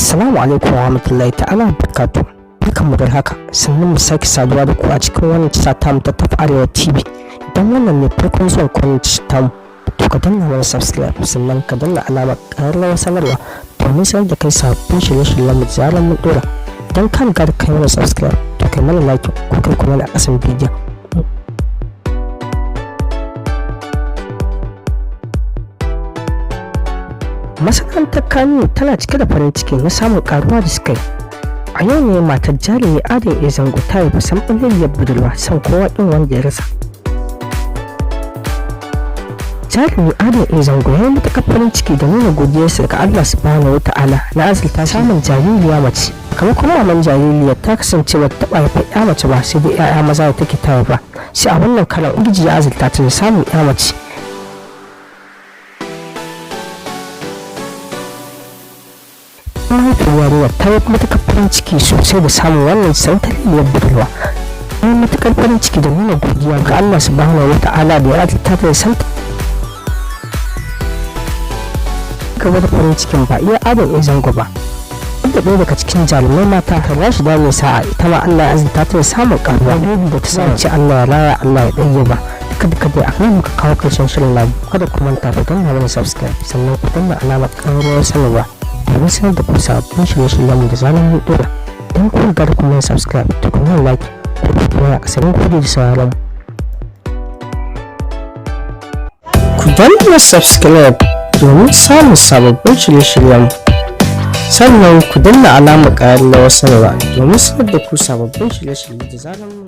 Assalamu alaikum wa rahmatullahi ta'ala wa barakatuh. Barkanmu da haka, sannan mu sake saduwa da ku a cikin wannan tasha tamu ta Tafi Arewa TV. Idan wannan ne farkon zuwan ku wannan tasha tamu, to ka danna mana subscribe, sannan ka danna alamar ƙararrawar sanarwa domin sanar da kai sabbin shirye-shiryen mu da zarar mun ɗora. Idan ka riga da kai mana subscribe, to kai mana like ko kai kuma a ƙasan bidiyon. Masana'antar Kano tana cike da farin ciki na samun karuwa da suka yi. A yau ne matar jarumi Adam A Zango ta haifi samɓaleliyar budurwa, son kowa ƙin wanda ya rasa. Jarumi Adam A Zango ya yi matuƙar farin ciki da nuna godiyarsa ga Allah Subhanahu wa Ta'ala na azurta samun jaririya mace. Sakamakon maman jaririyar ta kasance ba ta taɓa haifar 'ya mace ba, sai dai 'ya'ya maza da take ta haifa. Sai a wannan karan Ubangiji ya azurta ta da samun 'ya mace. Mahaifiyar yarinyar ta yi matuƙar farin ciki sosai da samun wannan santaliyar budurwa. Ta yi matuƙar farin ciki da nuna godiya ga Allah Subhanahu wa Ta'ala da ya azurta ta da santa gaba da farin cikin ba iya Adam A Zango ba. Da ɗaya daga cikin jarumai mata Rashida mai sa'a, ita ma Allah ya azurta ta da samun ƙaruwa da ta samu ce Allah ya raya, Allah ya ɗaya ba. Duka duka dai a nan muka kawo ƙarshen shirin namu. Kada ku manta ku danna mana subscribe, sannan ku danna alamar ƙararrawar sanarwa domin sanar da ku sabbin shirye-shiryen mu da zarar mun ɗora. Idan kun riga da kun mana subscribe, to ku mana like ko kuma a ƙasarin kuɗi da sauran. Ku danna subscribe domin samun sababbin shirye-shiryen, sannan ku danna alamar ƙararrawar sanarwa domin sanar da ku sababbin shirye-shirye da zarar mun